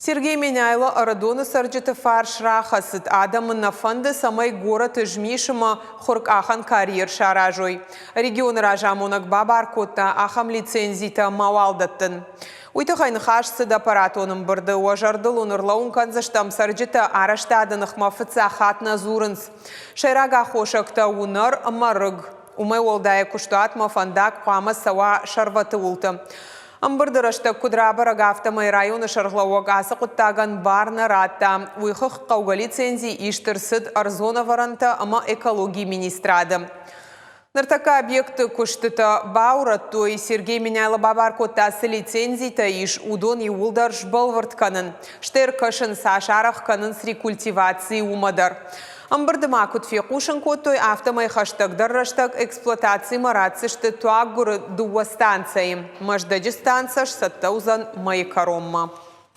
Сергей Меняйло Ӕрыдоны цӕрджыты фарс рахӕцыд. Адӕмы нӕ фӕнды, цӕмӕй горӕты змисымӕ хуыркъахӕн карьер саразой. Регионы разамонӕг бабар кодта ахӕм лицензитӕ мауал дӕттын. Уый тыххӕй ныхас цыд аппаратон ӕмбырды. Уӕ зӕрдыл уын ӕрлӕууын кӕндзыстӕм, цӕрджытӕ арӕзтады ныхмӕ фыццаг хатт нӕ дзурынц. Сӕйраг аххосӕгтӕ уынӕр ӕмӕ рыг. Уымӕй уӕлдай куыстуатмӕ фӕндаг хъуамӕ цӕуа сӕрвӕты уылты. Ӕмбырды рӕстӕг куыд рабӕрӕг, афтӕмӕй районы сӕргълӕууӕг ацы хъуыддагӕн бар нӕ радта. Уый хыгъд хъӕугӕ лицензи ист ӕрцыд ӕрдзон ӕвӕрӕнтӕ ӕмӕ экологийы министрады. Ныртӕккӕ объекты куыстытӕ баурӕдтой. Сергей Меняйло бабар кодта, цы лицензитӕ ис, уыдон иууылдӕр сбӕлвырд кӕнын. Стӕй ӕркӕсын, цас арӕх кӕнынц рекультиваци, уымӕ дӕр. Ӕмбырды ма куыд фехъусын кодтой, афтӕмӕй хӕстӕгдӕр рӕстӕг эксплуатацимӕ ратдзысты туаггуыры дыууӕ станцӕйы. Мӕздӕджы станцӕ сцӕттӕ уыдзӕн мӕйы кӕронмӕ.